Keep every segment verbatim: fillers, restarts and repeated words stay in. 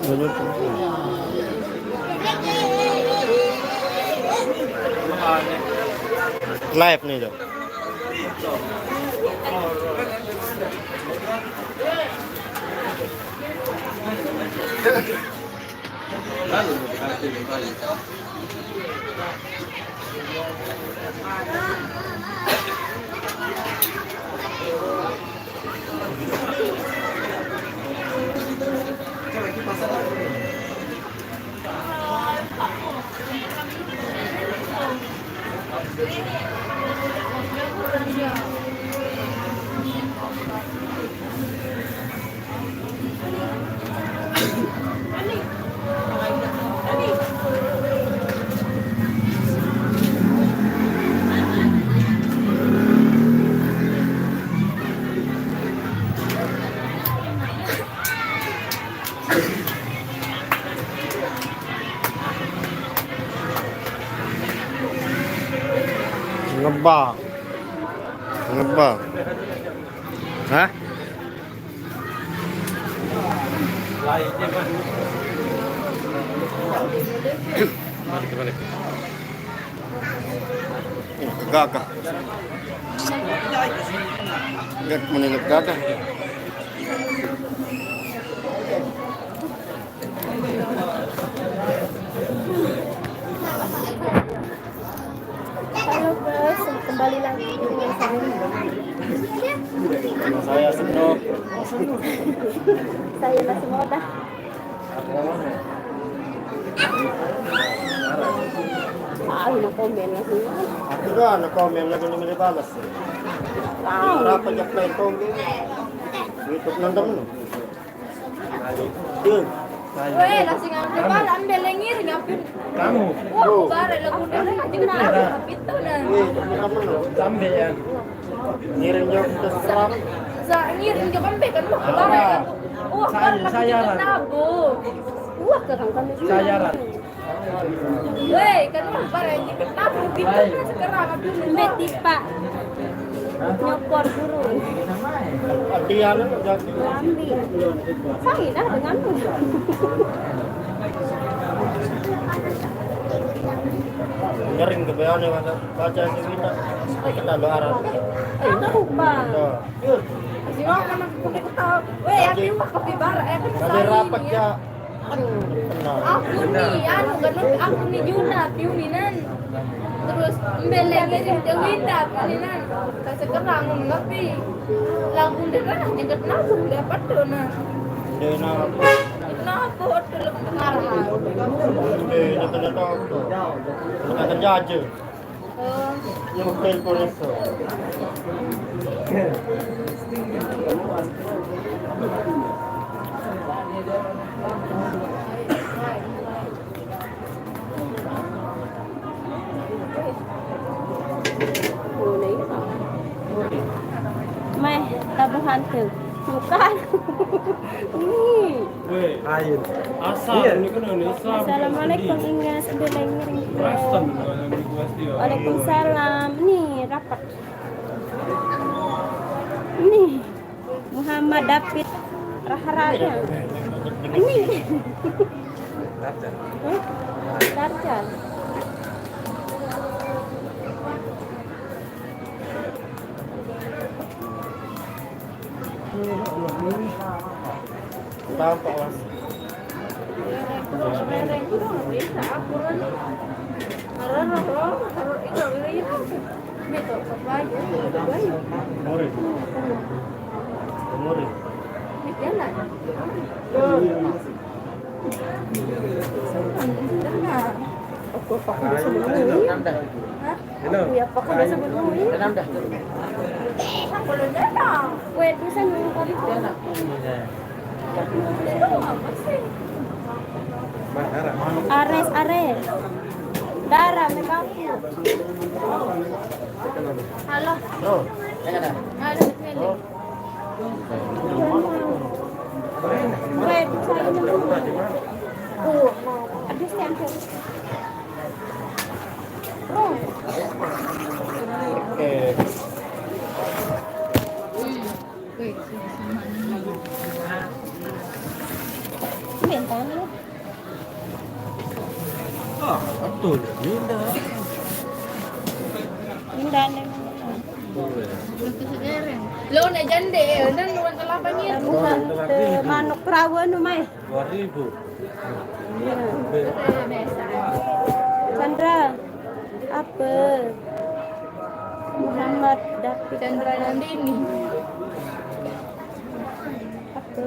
Live nih, Cok. Ngebak. Ngebak. Hah? Balik, balik. Ini gagah. Gak menilai gagah. Halo guys, kembali lagi dengan saya. Nama saya Seno. Saya masih muda. Ah, udah komen lagi. Aku dah ada komen lagi, ini balas. Tahu. Berapa aja play komen? YouTube nonton lu. Tuh. Weh, lah sing aku bar ambil lengir ngapin. Kamu. Wah, aku bar lagu dulu aja kena aku kapito dan. Weh, tapi kamu lu. Sampai ya. Ngiring jauh ke serap. Sa ngiring jauh sampai kan wah bar kan. Wah, bar lagi kena aku. Wah, ke kan kami. Saya rat. Weh, kan wah bar yang dikit tabu gitu kan sekarang aku. Meti, Pak. Nyokor turun. Adriana udah. Lambi. Saya dah denganmu. Ngering ke beane masa baca si Wita. Kita doa. Eh, tahu, Pak. Tuh. Si Wita mana aku ketawa. Weh, aku wah kopi bar, eh, aku. Tapi rapat ya. Aduh, kenal. Aku nih, anu, kan aku nih Juna, Piuninan. Terus, mbele ngiring ke Winda, Piuninan. Kasih kerang, tapi lagu dia kan jengket nabung, dia apa tuh, nah. Dia nabung. Kenapa, tuh, lagu kenal. Dia kena tahu tuh. Kena kerja aja. Oh. Yung cellphone ko. Mai, tabuhan tuh. Bukan. Nih. Weh, air. Asal, iya. Ini kan Indonesia. Assalamualaikum, Inggris. Udah lagi ring. Waalaikumsalam. Nih, rapat. Nih, Muhammad David Raharanya. Nih. Raja. Hah? Raja. Tampak, Mas. Murid. Murid. Aku pakai sebelum ini. Hah? Hello. Iya, pokoknya sebelum ini. Wait, bisa nunggu kali. Ares, Ares. Dara, make up. Halo. Oh. Halo, Meli. Oh. Wait, saya nunggu. Aduh, saya hampir. Oke. Hmm. Wih, sama ini. Ini yang tadi. Tuh, pindah. Pindah nih. Lo nek jande, dan lu kelapa nih. Bukan ke manuk perawan, Mai. Dua ribu. Iya. Chandra, apa? Muhammad David Chandra Nandini. Apa?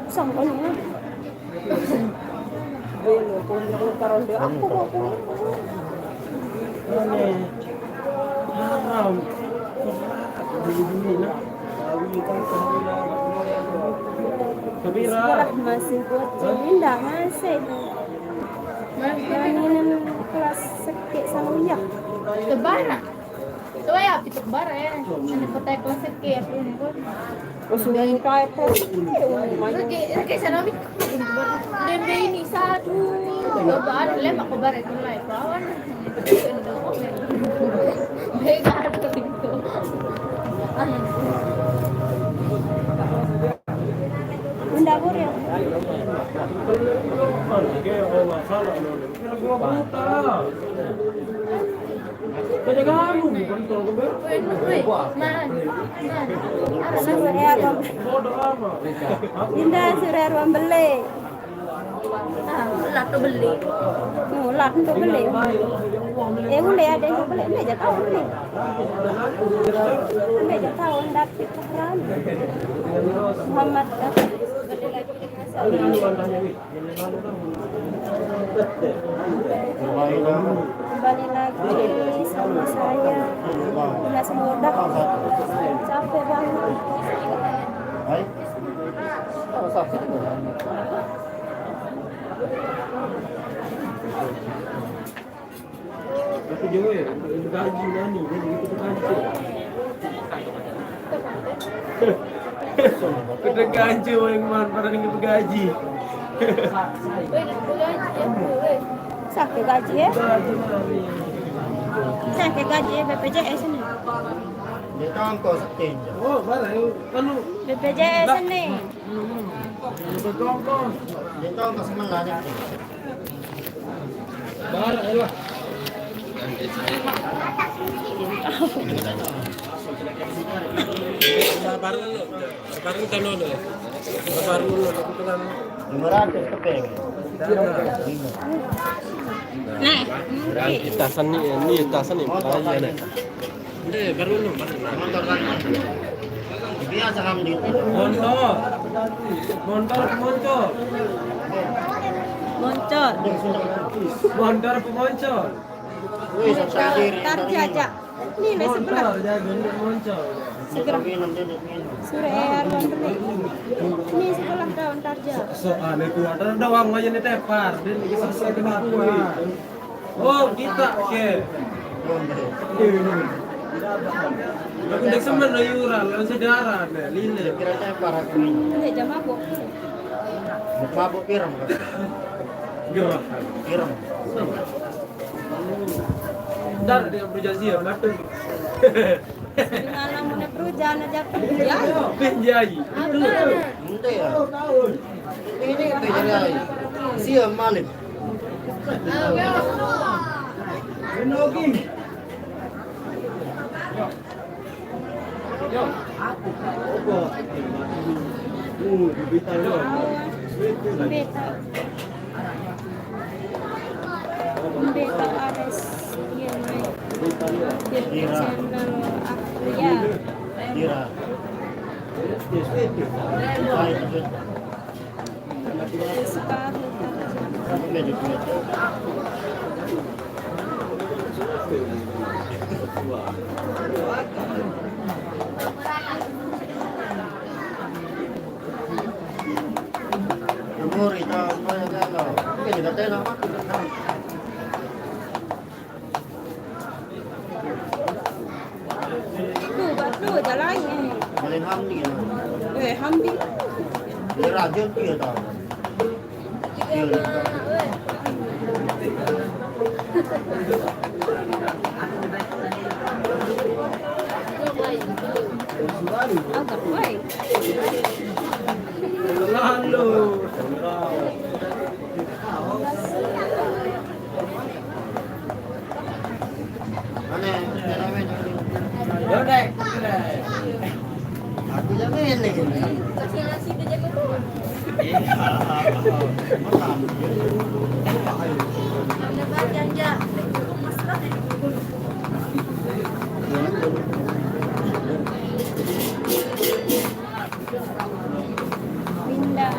Sangkon. Belo, pun yang taruh dia, aku mau pulang. Ini haram. Dulu-dulu, nah. Kabira. Sekolah masih bocil, indah masih. Yang ini kelas sekit sama ya. Lebaran. Tuh ya, kita kembar ya. Ini kota kelas sekian ini pun. Terus main kayak terus. Oke, oke, sana mi. Dembe ini satu. Coba ada lem aku bare itu lah itu awan. Bega tuh itu. Bunda Guril. Kerja kamu, bukan tolong. Suruh ya, Bang. Bodoh amat. Dinda suruh ruang beli. Ah, lah tu beli. Nulak untuk beli. Eh, boleh ada yang beli. Ini aja tahu beli. Ini aja tahu, ndak pikiran. Muhammad David. Kembali lagi sama saya. Nggak semua udah. Capek banget. Aku jauh ya, untuk gaji nani, jadi kita gaji. Kita gaji orang mana, pada kita gaji. Sakit gaji ya? Sakit gaji ya, B P J S ini. Dia tangkos, tinja. Oh, baru, anu. B P J S ini. Dia tangkos. Dia tangkos, mana ada? Baru, ya lah. Baru, baru, baru, baru, baru, baru, Lima ratus kepeng. Nah, kita seni, ini kita seni, mulai ya, nih. Ini baru lu, baru lu. Motor kan. Biasa kami di Montor. Montor, moncor. Moncor. Montor, pemoncor. Wih, Tarja aja. Ini, ini sebelah. Moncor, jadi ini moncor. Segera. Minum, minum, minum. Sore air bang beli. Ini sebelah daun tarja. So, so, aneh kuat. Ada doang aja nih tepar. Dia lagi susah kena kuat. Oh, kita ke. Aku udah semen lo yuran, lo sejarah deh, lile. Kira tepar aku ini. Ini jam mabuk. Mabuk pirang. Gerah. Pirang. Ntar dia berjanji ya, betul. Gimana mau perujana jatuh? Ya. Penjai. Apa? Ente ya. Ini penjai. Siap malik. Ini lagi. Beta. Beta Ares. Iya, Mai. Beta channel aku ya. Kira. Umur itu apa ya, kalau ini kita tena. Tuh, Pak, tuh, jalannya. Paling hamdi ya. Eh, hamdi. Dia rajin tuh ya, tahu. Iya, iya. Agak baik. Lalu. Pindah.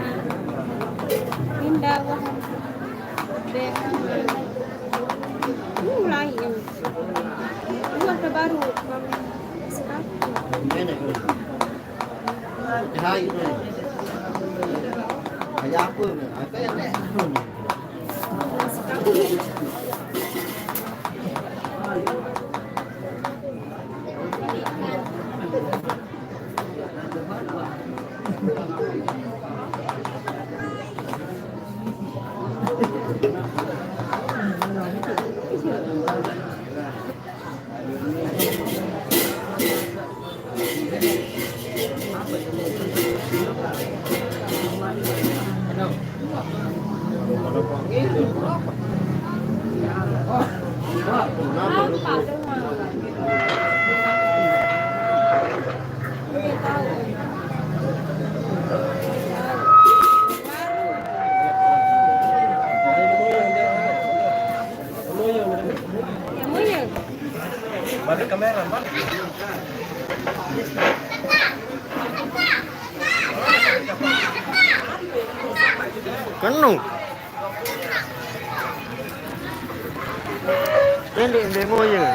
Pindah, wah. Deh. Ini mulai ini. Ini ada baru. Sekarang. Hai, ini. Kayak apa ni? Apa yang nak? Balik kamera, Pak. Kanu. Pendek demo ya.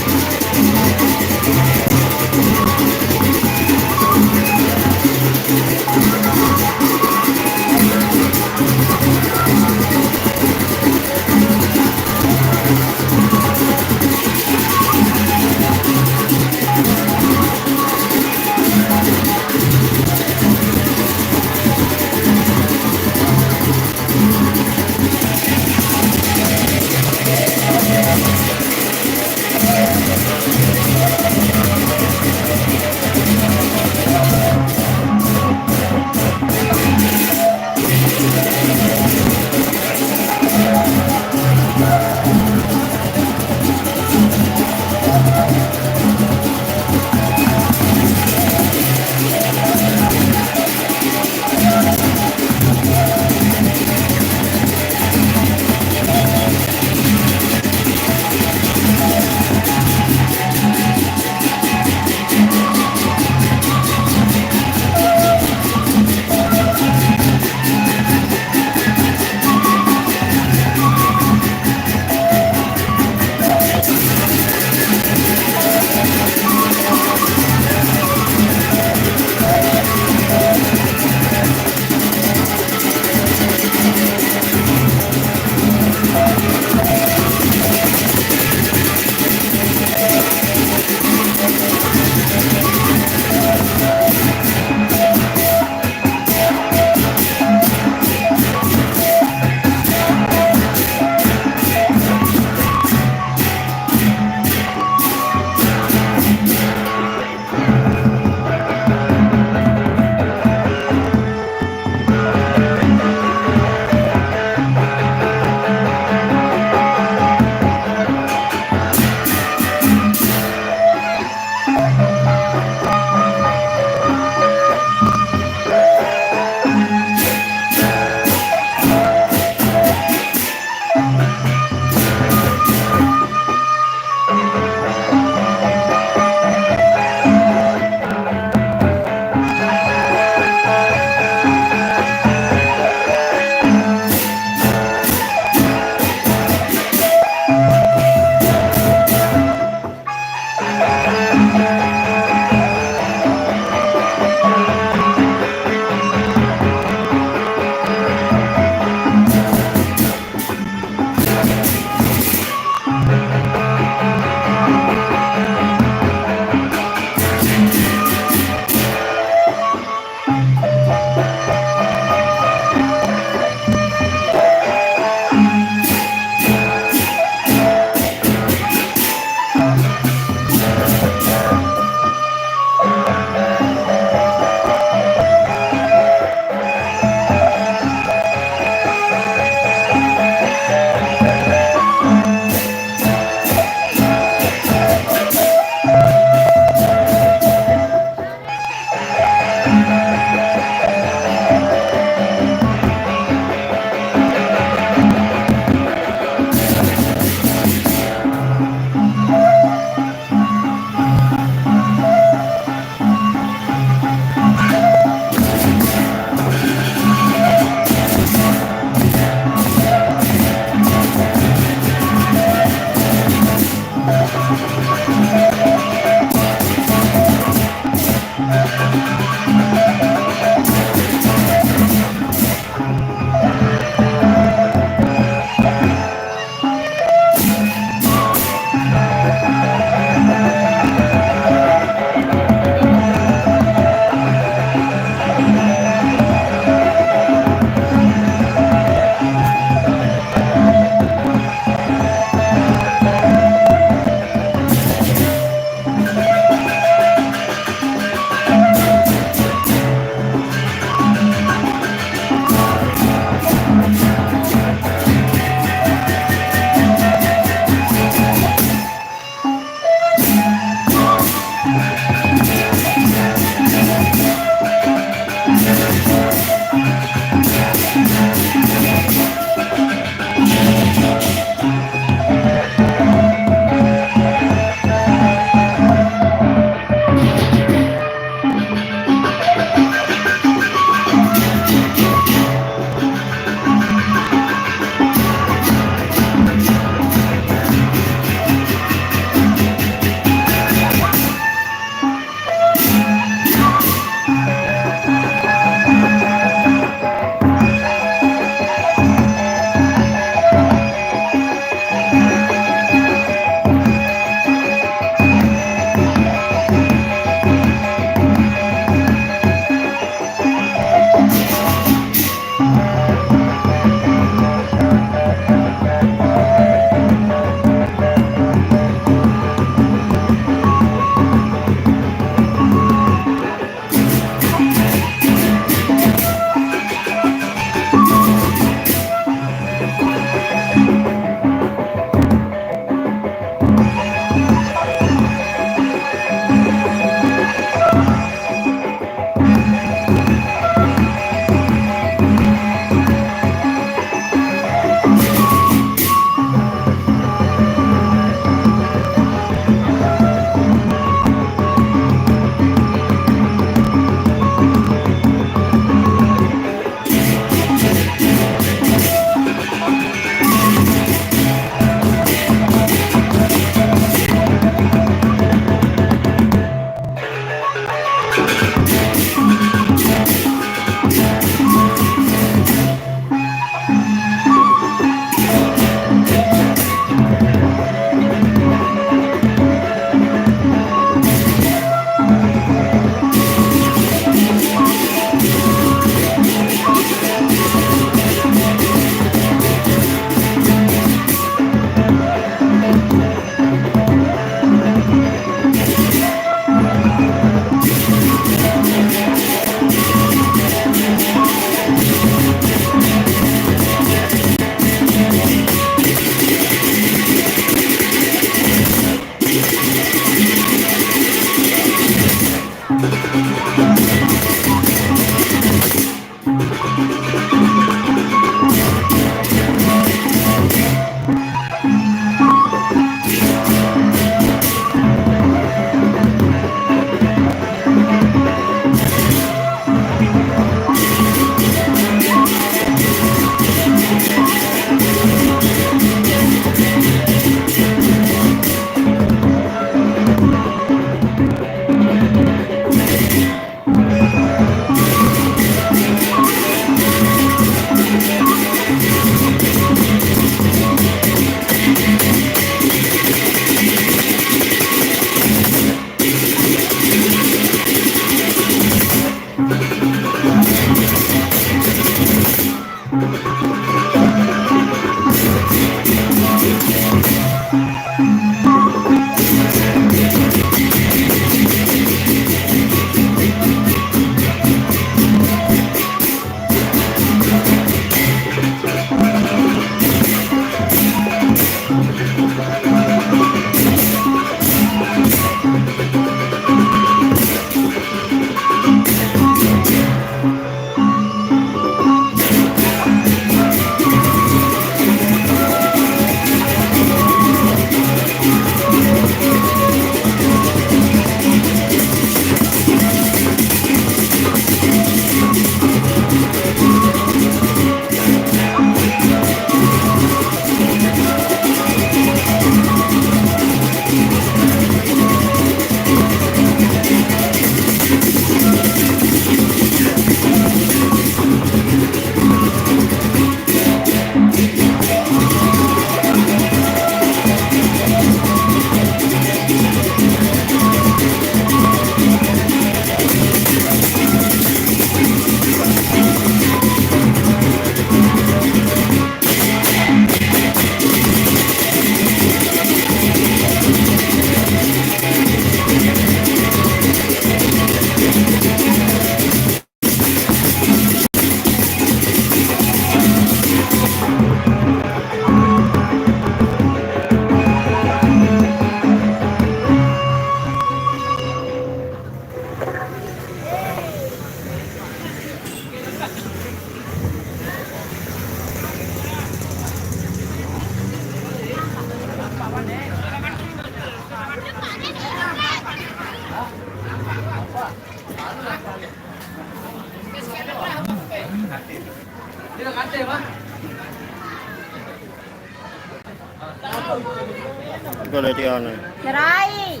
Boleh di anu. Cerai.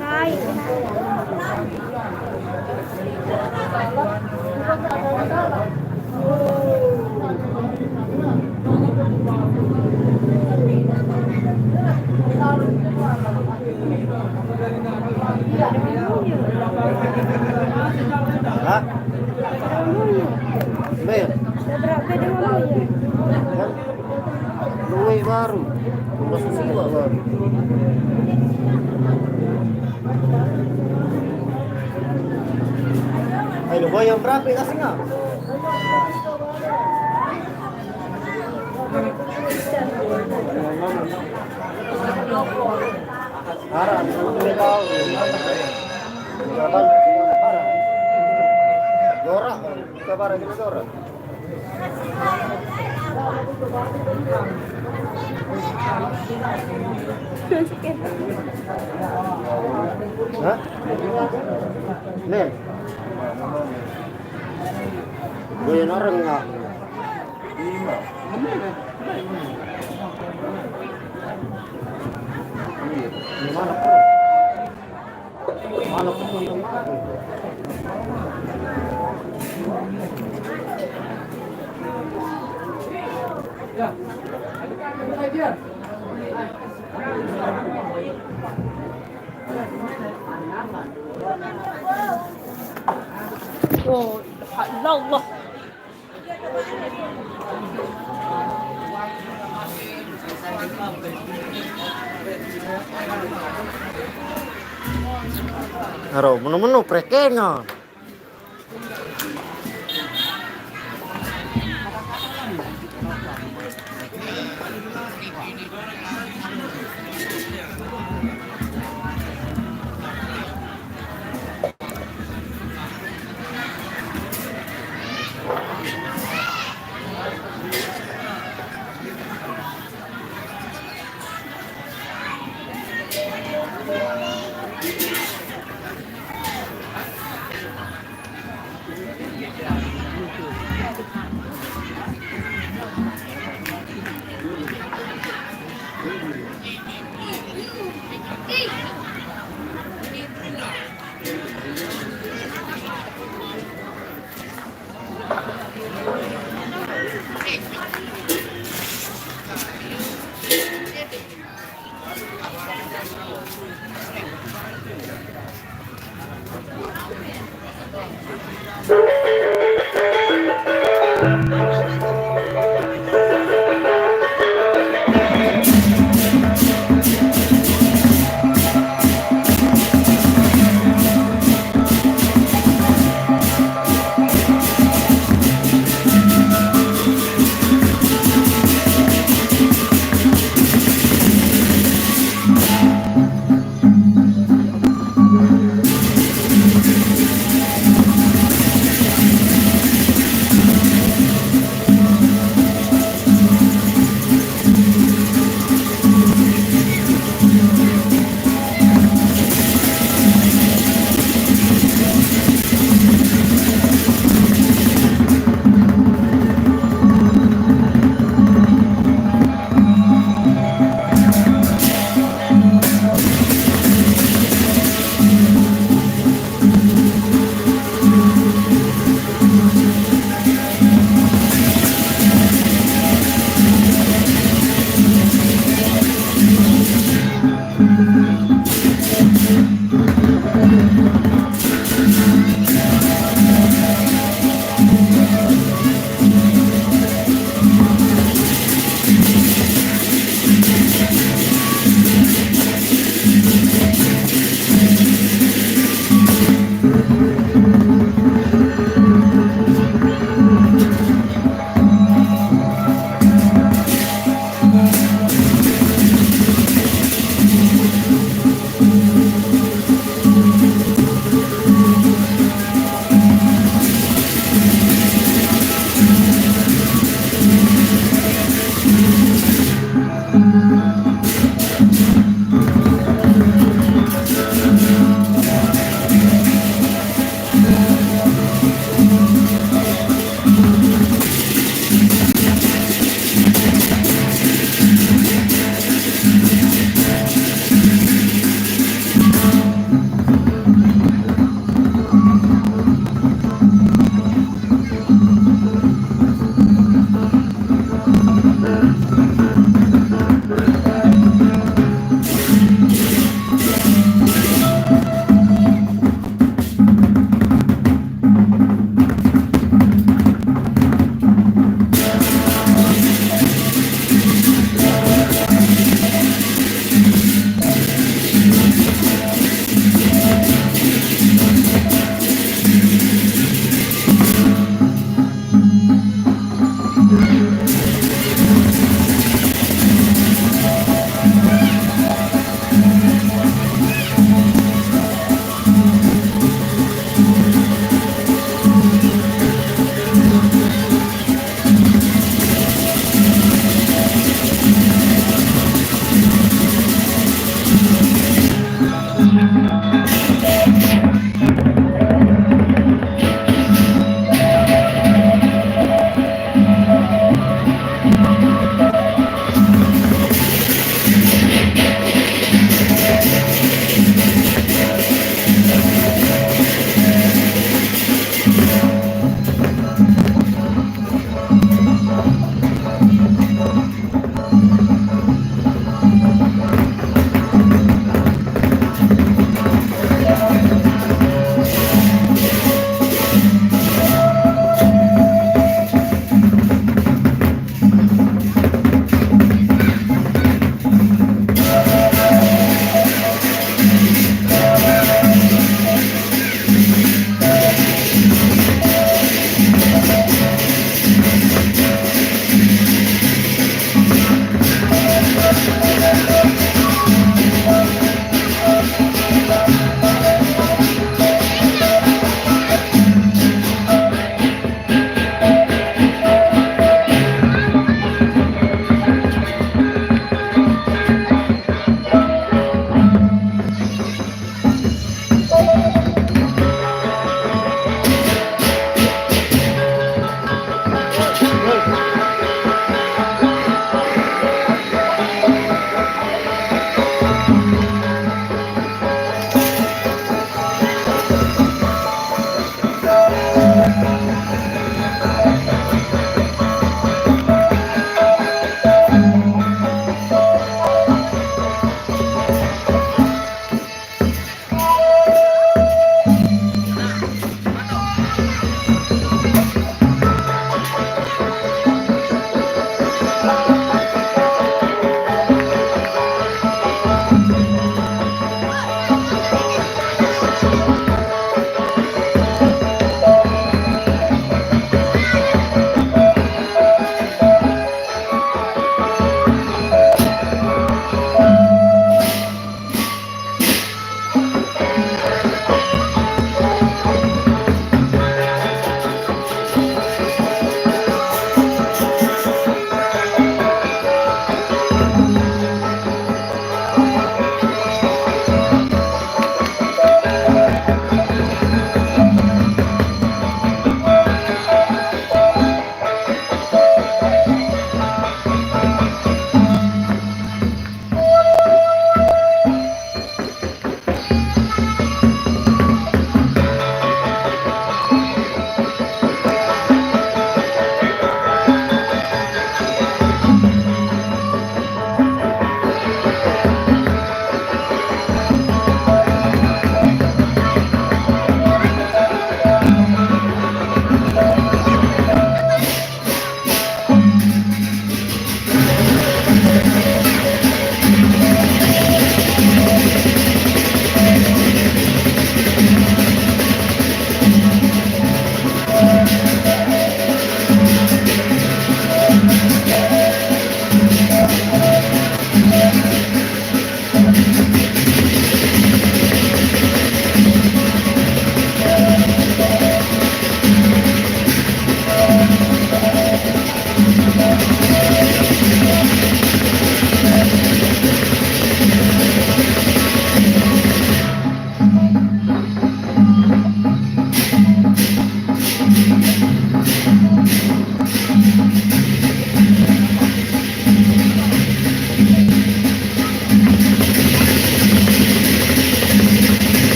Cerai. Hah? Lu baru. Masuk semua baru. Ayo, lu bayar berapa kasih nggak? Arah, lu tahu. Nggak tahu. Arah. Dorak. Kita barang kita dorak. Hah? Nen. Gue orang nggak. Gimana? Oh, Allah. Aro, menu-menu prekengan.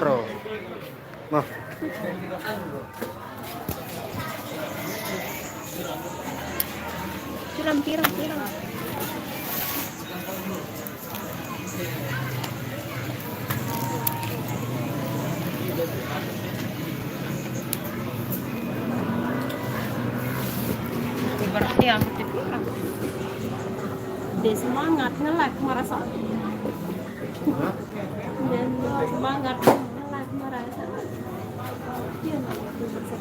Tuh. Nah. Tiram, tiram, tiram. Ibaratnya hampir ditiram. Dia semangat nge-live merasa. Dia semangat nge-live merasa. Dia nggak bisa.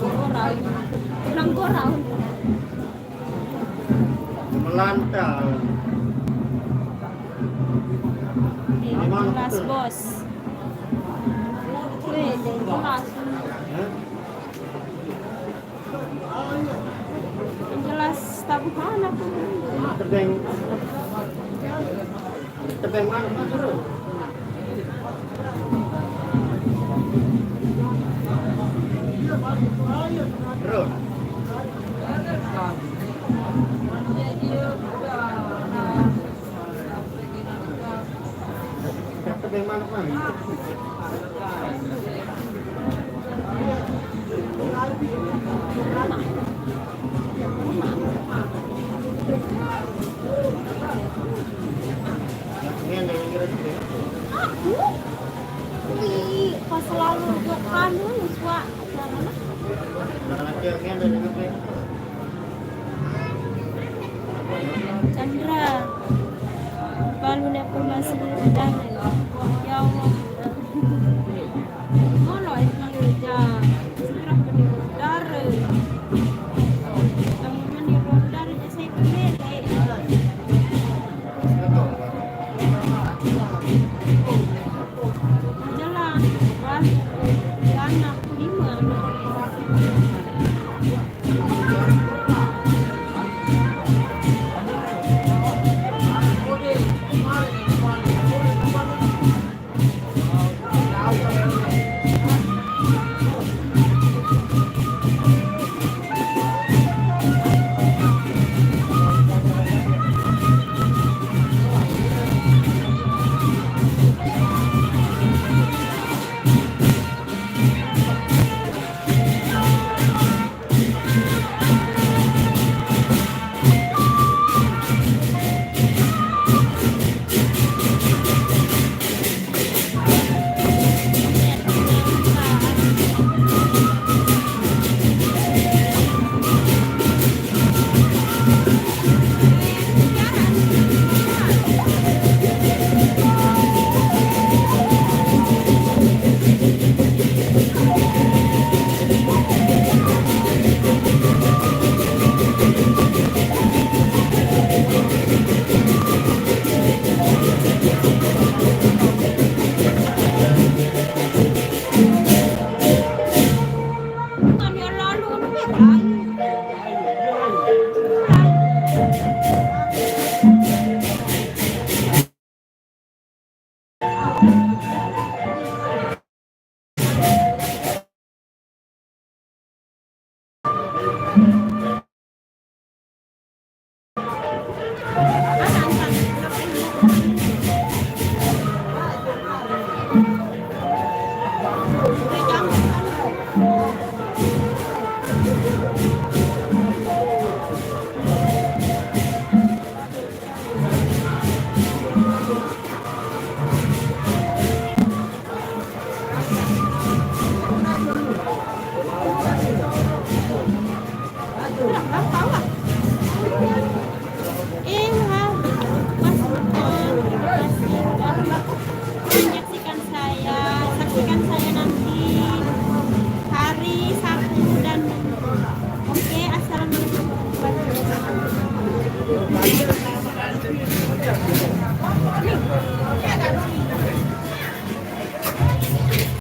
Gorau. Bilang gorau. Melantang. Ini jelas, Bos. Weh, jelas. Hah? Yang jelas tabuhan aku. Tebeng. Tebeng mana, Mas? Bro. Bro. Tebeng mana, Mas? Aku? Wih, pas selalu buat kamu, suka. Chandra, baru informasi dari, ya Allah. Ngono iki ya. Segera meniru dare. Kamu meniru dare ya saya kembali. Jalan, pas, anak lima. Iya, Mas Guntur, terima kasih sudah menyaksikan saya. Saksikan saya nanti hari Sabtu dan Minggu. Oke, assalamualaikum warahmatullahi wabarakatuh.